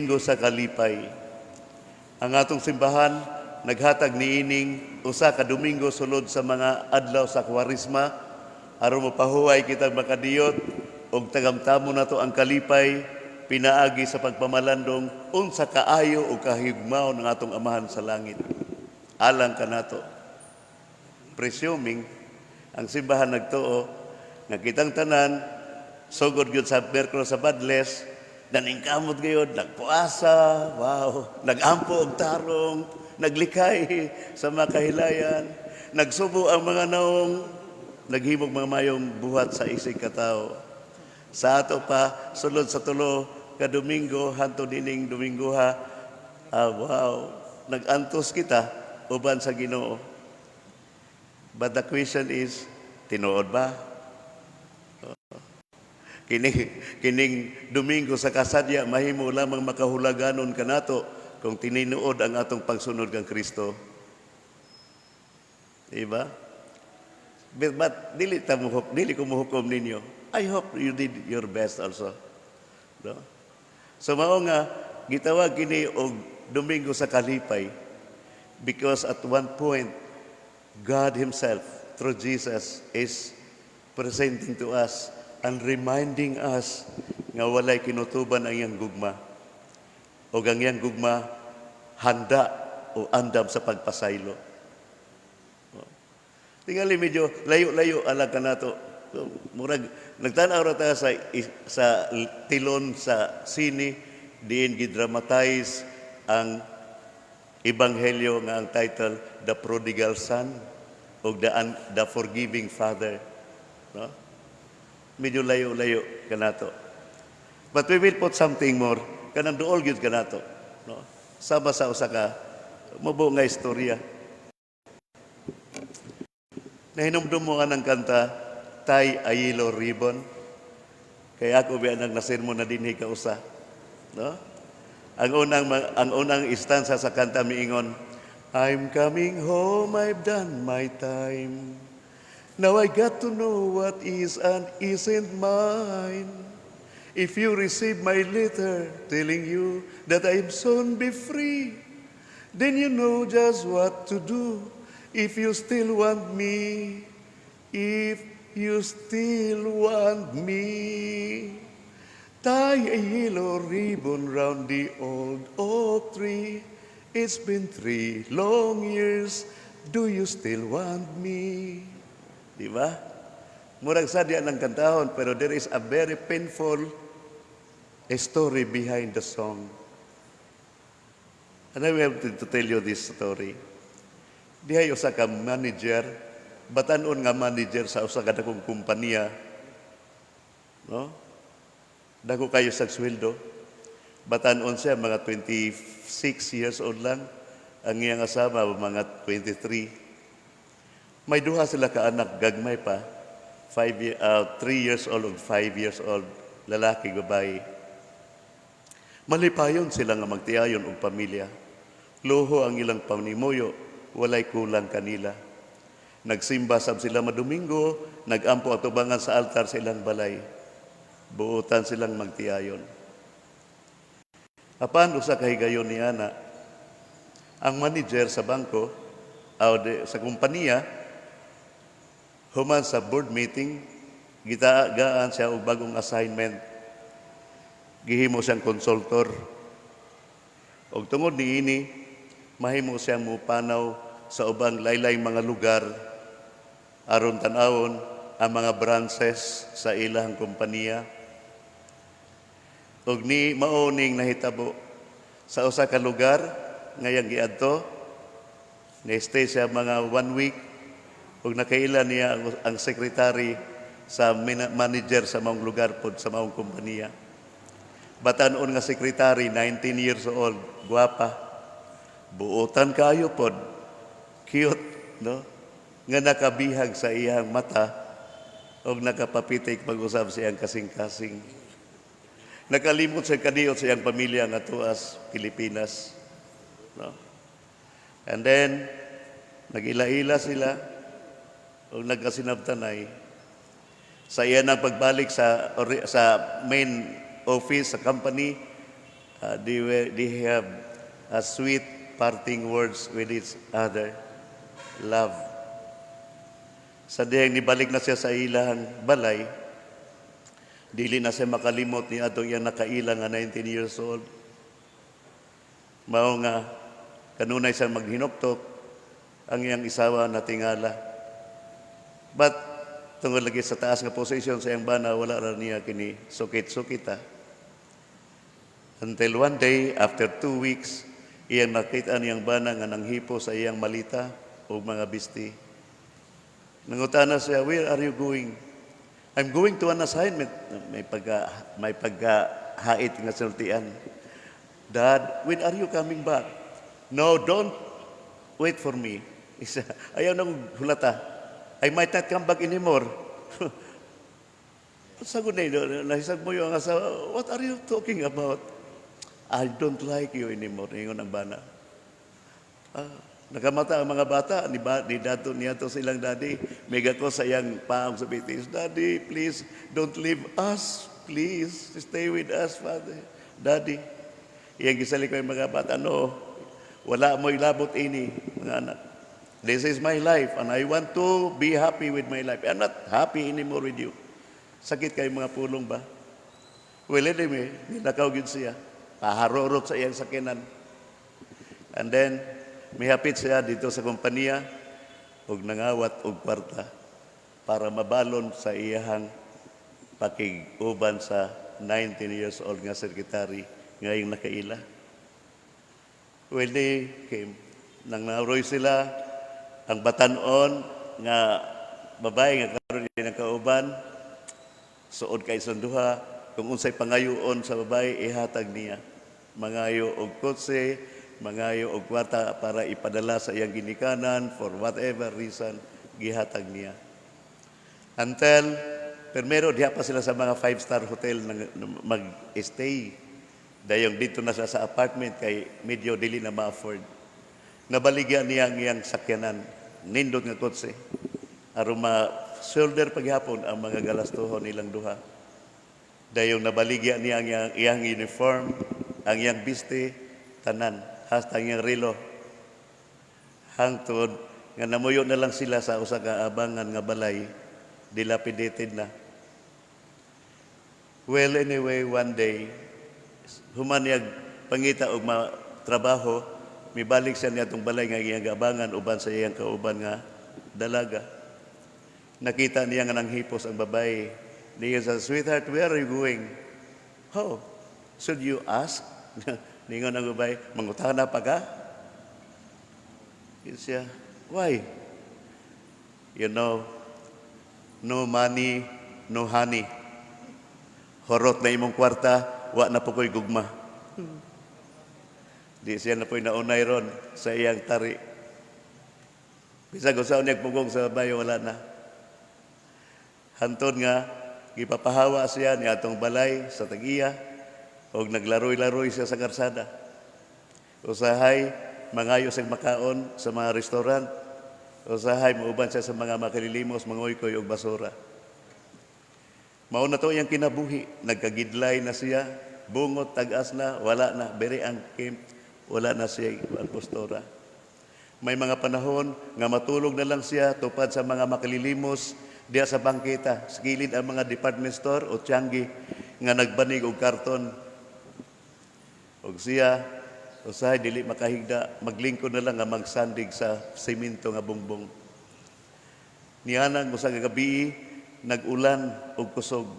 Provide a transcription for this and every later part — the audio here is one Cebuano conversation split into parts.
Sa Kalipay. Ang atong simbahan naghatag niining usa ka Domingo sulod sa mga adlaw sa Kwaresma aron mapahuway kitang makadiyot ug tagamtamon nato ang kalipay pinaagi sa pagpamalandong unsa kaayo ug kahigugmaon ng atong Amahan sa langit alang kanato. Presuming ang simbahan nagtuo nga kitang tanan sugod gyud sa Miyerkules sa Badles, naningkamot gayud, nagpuasa, wow, nagampo og tarong, naglikay sa mga kahilayan, nagsubo ang mga naong, naghimog mga mayong buhat sa isig katawo. Sa ato pa sulod sa 3 ka Domingo hantod niining Domingoha, wow, nagantos kita uban sa Ginoo. But the question is, tinuod ba? Kining Domingo sa Kasadya mahimo lamang makahulaganon kanato kung tinuod ang atong pagsunod kang Kristo. Diba? But dili ko muhukom ninyo. I hope you did your best also. No? So mao nga gitawag kini og Domingo sa Kalipay because at one point God himself through Jesus is presenting to us and reminding us nga walay kinutuban ang iyang gugma. O ang iyang gugma handa o andam sa pagpasaylo. Tingali medyo layo-layo alang kanato. So, murag nagtan-aw ra ta sa tilon sa sine diin gidramatize ang ebanghelyo nga ang title The Prodigal Son o The Forgiving Father. No? Medyo layo-layo kanato. But we will put something more kanang duol gyud kanato, no? Sama sa usa ka mubo nga istorya. Nahinumdum mo nga ng kanta "Tie a Yellow Ribbon"? Kaya ako biya nang nasermon na dinhi kausa, no? Ang unang istansa sa kanta miingon, "I'm coming home, I've done my time. Now I got to know what is and isn't mine. If you receive my letter telling you that I'm soon be free, then you know just what to do if you still want me. If you still want me. Tie a yellow ribbon round the old oak tree. It's been 3 long years. Do you still want me?" Di ba? Murag sadya ng kantahon, pero there is a very painful story behind the song. And I have to tell you this story. Dihay usa ka manager, batan-on nga manager sa usa ka dakong kompanya. No? Dako kayo sa sweldo. Batan-on siya, mga 26 years old lang. Ang iyang asawa, mga 23. May duha sila ka anak, gagmay pa. 3 years old o 5 years old, lalaki, babae. Malipayon sila nga magtiayon og pamilya. Luho ang ilang panimuyo, walay kulang kanila. Nagsimba sab sila madomingo, nagampo atubangan sa altar sa ilang balay. Buotan silang magtiayon. Apan usa ka higayon ni ana, ang manager sa bangko o sa kompanya, human sa board meeting, gitagaan siya og bagong assignment. Gihimo siyang konsultor. Og tungod niini, mahimo siyang mupanaw sa ubang laylay mga lugar aron tan-awon ang mga branches sa ilang kompanya. Ug ni mao ning nahitabo sa usa ka lugar ngayang giadto, ni-stay siya mga one week ug nakaila niya ang secretary sa manager sa maong lugar pod sa maong kompanya. Batan-on nga secretary, 19 years old, gwapa. Buotan kayo pod. Cute, no? Nga nakabihag sa iyang mata og nakapapitik pag-usab sa iyang kasing-kasing. Nakalimot sa kadiyot sa iyang pamilya nga tuas Pilipinas. No? And then, nag-ila-ila sila o nagkasinabtanay. Sa iya ng pagbalik sa main office sa company, They have a sweet parting words with each other. Love. Sa dihang nibalik na siya sa ilang balay, dili na siya makalimot ni atong iyang nakaila nga 19 years old. Mao nga kanunay siya maghinuktok, ang iyang isawa natingala. But tungod lagi sa taas nga position sa iyang bana, wala ra niya kini sukit-sukita. Until one day, after 2 weeks, iyang nakita niyang bana nga nanghipo sa iyang malita o mga bisti. Nangutana siya, "Where are you going?" "I'm going to an assignment." May pagka hait nga sultian. "Dad, when are you coming back?" "No, don't wait for me." Isa, "Ayaw nang hulata. I might not come back anymore." Sagot na nahisag mo yung asawa, "What are you talking about?" "I don't like you anymore," ingon ang bana. Ah, nakamata ang mga bata, ni, ba, ni dato niya to silang daddy, mega ko sa iyang paong sa bitis, "Daddy, please, don't leave us. Please, stay with us, Father. Daddy." Iyang gisali ko yung mga bata, "No, wala mo ilabot ini, mga anak. This is my life and I want to be happy with my life. I'm not happy anymore with you." Sakit kayo mga pulong ba? Well, anyway, nilakaw gyud siya. Paharurot sa iyang sakinan. And then, mihapit siya dito sa kompanya ug nangawat og kwarta para mabalon sa iyahang pakig-uban sa 19 years old nga secretary nga iyang nakaila. Well, they came. Nang naroy sila, ang batanon nga babae nga karon ng kauban, suod kay duha, kung unsay pangayoon sa babae, ihatag niya. Mangayo og kotse, mangayo og kwarta para ipadala sa iyang ginikanan, for whatever reason, gihatag niya. Until, primero, diha pa sila sa mga five-star hotel nang mag-stay. Dayong dito na siya sa apartment kay medyo dili na ma-afford. Nabaligya niya ang iyang sakyanan, nindot nga kotse, aron ma-shoulder paghapon ang mga galastuhon nilang duha. Dayong nabaligya niya ang iyang uniform, ang iyang biste, tanan, hasta ang iyang relo. Hangtod nga namuyo na lang sila sa usa ka abangan nga balay, dilapidated na. Well, anyway, one day, human niya pangita og trabaho, mibalik siya niya atong balay nga iyang gaabangan uban sa iyang kauban nga dalaga. Nakita niya nga nanghipos ang babae. Niya sa, "Sweetheart, where are you going?" "Oh, should you ask?" Ningon ang babae, "Mangutana pa ka?" Yun siya, "Why?" "You know, no money, no honey. Horot na imong kwarta, wa na po ko'y gugma." Di siya na po'y naunay ron sa iyang tari. Bisag usaon niya pugong sa babae, wala na. Hantod nga, gipapahawa siya ni atong balay sa tag-iya, og naglaroy-laroy siya sa karsada. Usahay, mangayo siyang makaon sa mga restaurant. Usahay, muuban siya sa mga makalilimos, manguykoy og basura. Mao na to iyang kinabuhi. Nagkagidlay na siya, bungot, tagas na, wala na. Beri ang camp, wala na siya ang postura. May mga panahon nga matulog na lang siya tupad sa mga makalilimos diya sa bangketa, sa gilid ang mga department store o tianggi nga nagbanig og karton. Og siya, usahay dili makahigda, maglingkod na lang nga magsandig sa semento nga bungbong. Nianang usa ka gabi, nag-ulan og kusog.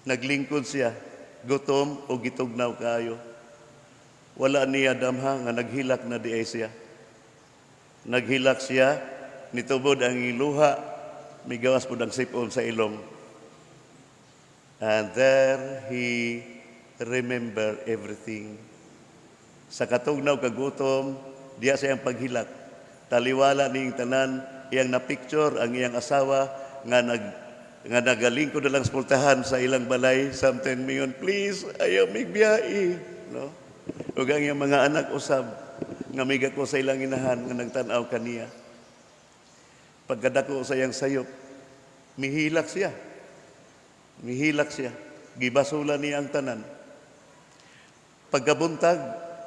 Naglingkod siya, gutom og gitugnaw kaayo. Wala niya damha nga naghilak na diay siya. Naghilak siya, nitubod ang iluha, migawas pod ang sipon sa ilong. And there he remember everything. Sa katugnaw kagutom, diya sa iyang paghilak. Taliwala niyang tanan, iyang na-picture ang iyang asawa nga nagalingkod na lang sa pultahan sa ilang balay, something miingon, "Please, ayaw migbiyahe." No? Ug ang iyang mga anak usab, nga migako sa ilang inahan nga nagtan-aw kaniya. Pagkadako sa iyang sayop, mihilak siya. Mihilak siya. Gibasula niya ang tanan. Pagkabuntag,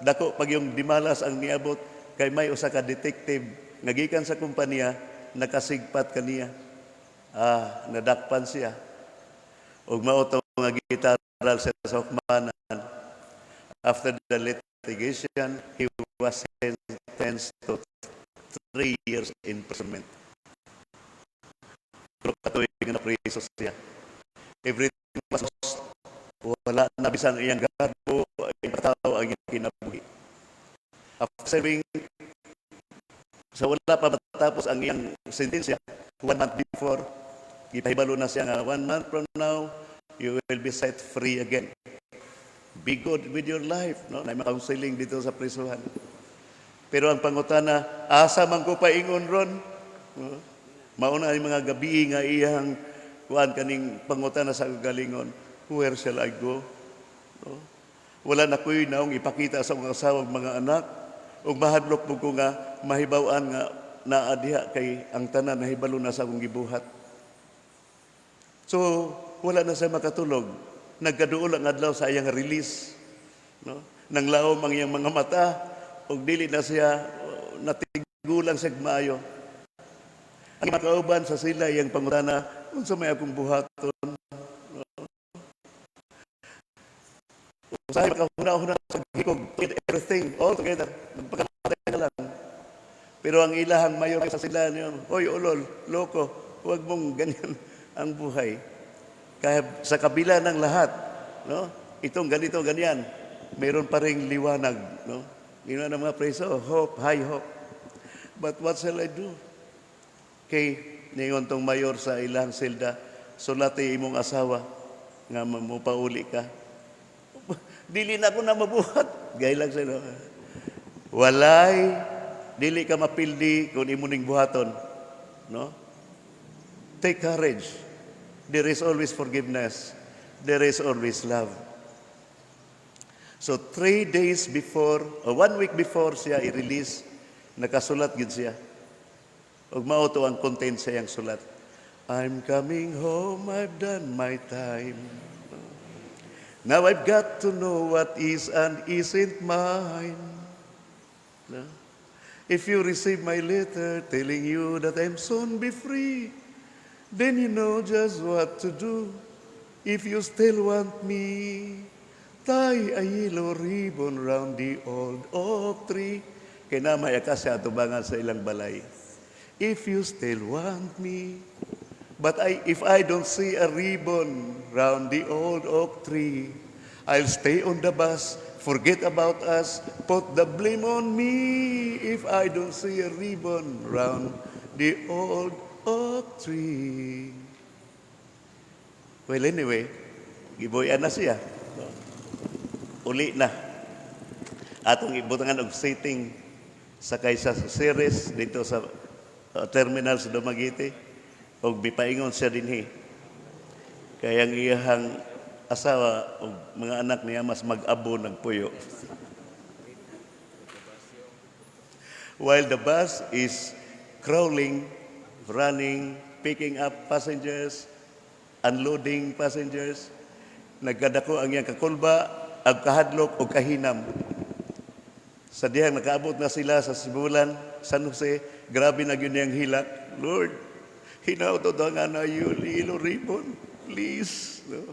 dako pag yung dimalas ang niabot kay may usa ka detective nga gikan sa kumpanya nakasigpat kaniya. Ah, nadakpan siya. Ug mao to nga gitaral sa hukmanan. After the litigation, he was sentenced to 3 years imprisonment. Pero katuig nga napriso siya. Everything was lost. Wala na bisan iyang garbo, ang tao ang iyang kinabuhi. After serving, sa wala pa matapos ang iyang sentensya, one month before, gipahibalo na siya nga one month from now, you will be set free again. Be good with your life. No? Na may counseling dito sa prisuhan. Pero ang pangutana, asa man ko paingon ron? No? Mauna ang mga gabi nga iyang kuan kaning pangutana sa galingon, where shall I go? No? Wala na ko'y naong ipakita sa mga asawa ug mga anak. Ug mahadlok po ko nga mahibaw-an nga naa diha kay ang tanan nahibalo na sa akong gibuhat. So, wala na siya makatulog. Nagkaduol ang adlaw sa iyang release. No? Nang laom ang iyang mga mata, ug dili na siya natigulang siya maayo. Ang mga kauban sa sila iyang pangutana, unsa may akong buhaton? No? Usahay makahuna-huna sa hikog, get everything all together. Magpakamatay na lang. Pero ang ilahang mayor sa sila niyon, "Hoy ulol, loko, huwag mong ganyan ang buhay." Kaya sa kabila ng lahat, no? Itong ganito, ganyan, mayroon pa ring liwanag, no? Ginawa ng mga preso, hope, high hope. But what shall I do? Kay ningon tong mayor sa ilang selda, "Sulati imong asawa nga mopauli ka." Dili na ako na mabuhat. Gay lang sila. Walay, dili ka mapildi kung imo ning buhaton. No? Take courage. There is always forgiveness. There is always love. So 3 days before, or one week before siya i-release, nakasulat gid siya. Ug mao to ang content sa iyang sulat. I'm coming home, I've done my time. Now I've got to know what is and isn't mine. No? If you receive my letter telling you that I'm soon be free, then you know just what to do. If you still want me, tie a yellow ribbon round the old oak tree. Kay na may akasya atubangan sa ilang balay. If you still want me. But if I don't see a ribbon round the old oak tree, I'll stay on the bus, forget about us, put the blame on me if I don't see a ribbon round the old oak tree. Well, anyway, gibuyan na siya. Uli na. Atong ibutangan og seating sakay sa Ceres dito sa terminal sa Dumaguete og mipaingon siya dinhi. Kaya ang iyahang asawa o mga anak niya mas mag-abo nagpuyo. While the bus is crawling, running, picking up passengers, unloading passengers, nagkadako ang iyang kakulba, ang kahadlok o kahinam. Sa dihang nakaabot na sila sa Sibulan, San Jose, grabe na gyud niyang hilak. Lord, hinaot to nga na yellow ribbon, please. No?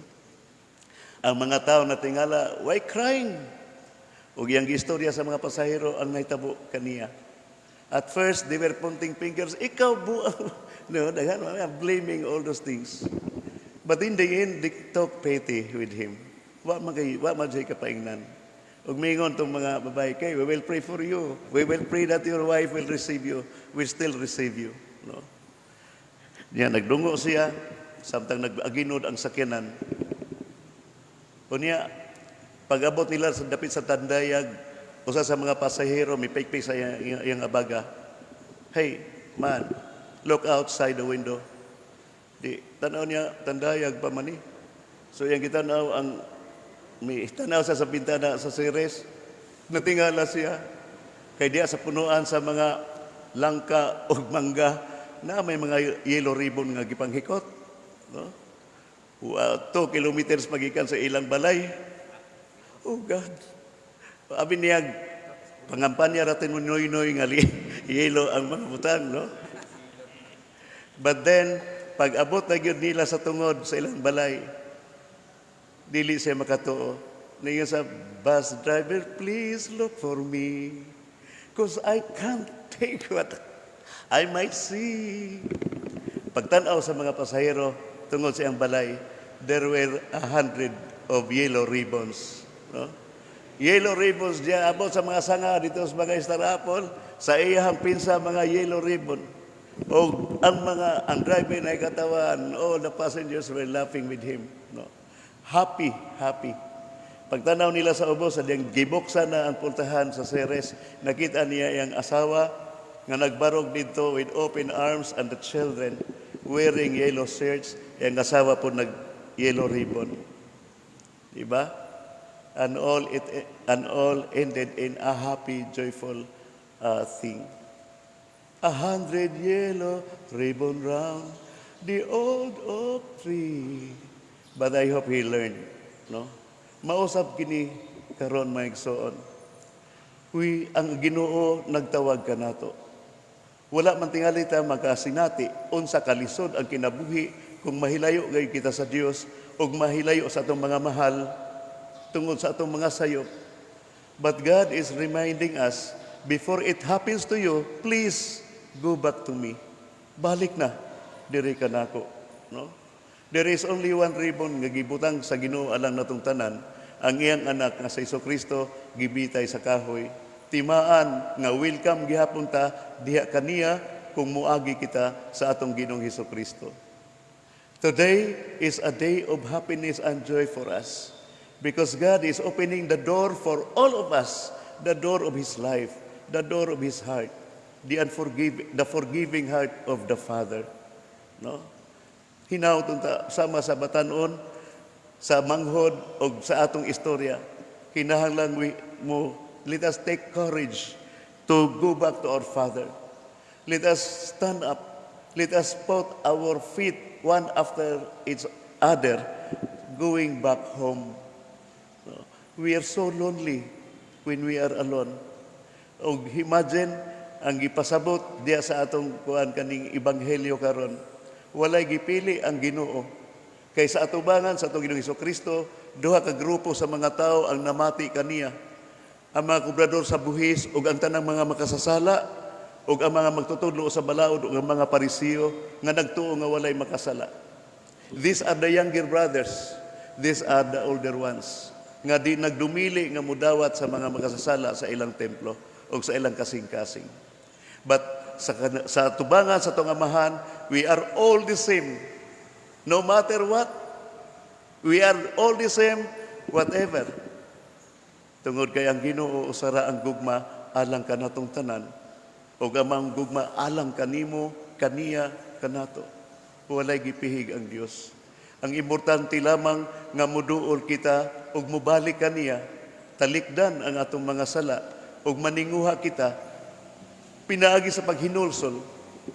Ang mga tao na tingala, "Why crying?" Ug iyang gistorya sa mga pasahero ang nahitabo kaniya. At first, they were pointing fingers, "Ikaw buang." No, daghan mga blaming all those things. But in the end, they took pity with him. Wa man siya kapaingnan. Ug mingon tong mga babae, "Kay, we will pray for you. We will pray that your wife will receive you. We still receive you." No? Niya, nagdungo siya, samtang nag-aginod ang sakyanan. Unya, pag-abot nila sa dapit sa Tandayag, usa sa mga pasahero may pikpik sa iyang abaga. "Hey, man, look outside the window." Di, tanaw niya, Tandayag pa man ni. So iyang gitanaw ang, may tanaw siya sa bintana sa Ceres, natingala siya. Kay diya sa punuan sa mga langka ug mangga, na may mga yellow ribbon nga gipanghikot. No? 2 kilometers magikan sa ilang balay. Oh God. Abi niya, pangampanya ra mo Noy-Noy nga yellow ang mga butang, no? But then, pag abot na gyud nila sa tungod sa ilang balay, dili siya makatuo. Niya sa bus driver, "Please look for me, 'cause I can't take what I might see." Pagtanaw sa mga pasahero tungod sa iyang balay, there were 100 of yellow ribbons. No? Yellow ribbons diya abot sa mga sanga dito sa mga Star Apple, sa iyang pinsa mga yellow ribbon. O ang driver na katawan, all the passengers were laughing with him. No? Happy, happy. Pagtanaw nila sa ubos, sa diyang gibuksan na ang pultahan sa Ceres, nakita niya iyang asawa nga nagbarog dito with open arms and the children wearing yellow shirts, iyang asawa po nag yellow ribbon. Diba? And all ended in a happy, joyful thing. 100 yellow ribbon round the old oak tree. But I hope he learned, no? Mausab kini karon, mga igsoon. We ang Ginoo nagtawag kanato. Wala man tingali ta makasinati unsa kalisod ang kinabuhi kung mahilayo gayud kita sa Dios ug mahilayo sa atong mga mahal tungod sa atong mga sayop. But God is reminding us, before it happens to you, please go back to me. Balik na, diri ka nako. No? There is only one ribbon nga gibutang sa Ginoo alang natong tanan, ang iyang anak nga sa Kristo gibitay sa kahoy. Timaan nga welcome gihapon ta diha kaniya kung muagi kita sa atong Ginoong Hesus Kristo. Today is a day of happiness and joy for us because God is opening the door for all of us, the door of His life, the door of His heart, the forgiving heart of the Father. No? Hinaut unta sama sa batanon, sa manghod o sa atong istorya. Kinahanglan we mo let us take courage to go back to our Father. Let us stand up. Let us put our feet one after each other, going back home. No? We are so lonely when we are alone. Og imagine ang gipasabot diya sa atong kuan kaning ebanghelyo karon. Walay gipili ang Ginoo. Kay sa atubangan sa atong Ginoong Kristo, duha ka grupo sa mga tao ang namati kaniya. Ang mga kobrador sa buhis ug ang tanang mga makasasala ug ang mga magtutudlo sa balaod ug ang mga Parisiyo nga nagtuo nga walay makasala. These are the younger brothers. These are the older ones nga di nagdumili nga mudawat sa mga makasasala sa ilang templo o sa ilang kasing-kasing. But sa tubangan sa atong Amahan, we are all the same. No matter what, we are all the same, whatever. Tungod kay ang Ginoo usara ang gugma alang kanatong tanan. O amang gugma alang kanimo, kaniya, kanato. Walay gipihig ang Dios. Ang importante lamang nga muduol kita ug mubalik kaniya, talikdan ang atong mga sala ug maninguha kita pinaagi sa paghinulsol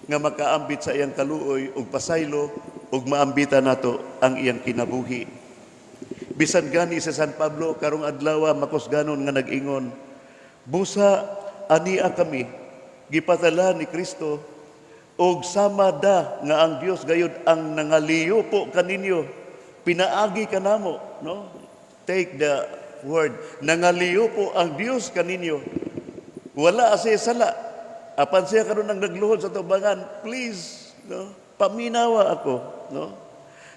nga makaambit sa iyang kaluoy ug pasaylo ug maambitan nato ang iyang kinabuhi. Bisan gani sa San Pablo karong adlaw makusganon nga nag-ingon, "Busa ania kami gipatala ni Kristo og sama da nga ang Dios gayud ang nangaliyo po kaninyo pinaagi kanamo," no? Take the word, nangaliyo po ang Dios kaninyo. Wala siya sala, apan siya karon ang nagluhod sa tubangan, "Please, no, paminawa ako," no?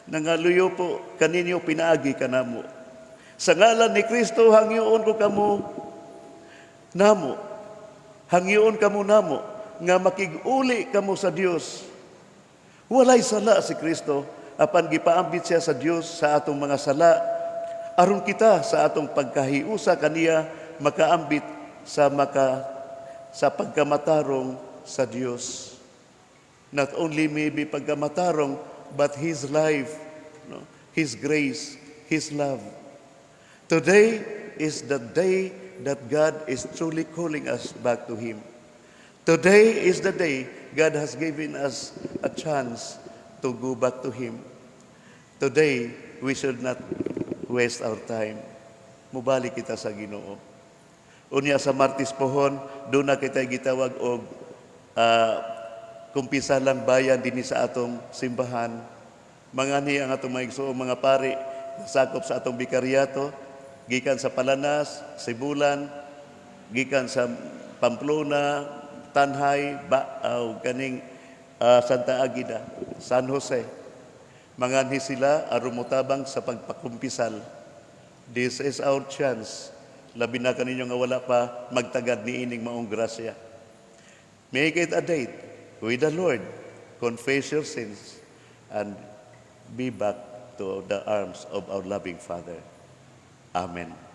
Nangaluyo po kaninyo pinaagi kanamo. Sa ngalan ni Kristo, hangyoon ko kamo namo. Hangyoon kamo namo nga makig-uli kamo sa Dios. Walay sala si Kristo apan gipaambit siya sa Dios sa atong mga sala aron kita sa atong pagkahiusa kaniya makaambit sa pagkamatarong sa Dios. Not only maybe pagkamatarong, but His life, no? His grace, His love. Today is the day that God is truly calling us back to Him. Today is the day God has given us a chance to go back to Him. Today, we should not waste our time. Mubalik kita sa Ginoo. Unya sa Martes pohon, duna kita gitawag og kumpisalang bayan dinhi sa atong simbahan. Manganhi ang atong mga igsoong mga pari, sakop sa atong bikaryato, gikan sa Palanas, Sibulan, gikan sa Pamplona, Tanjay, ba, kaning Santa Agueda, San Jose. Manganhi sila aron motabang sa pagpakumpisal. This is our chance. Labi na kaninyo nga wala pa magtagad ni ining maong grasya. Make it a date with the Lord. Confess your sins and be back to the arms of our loving Father. Amen.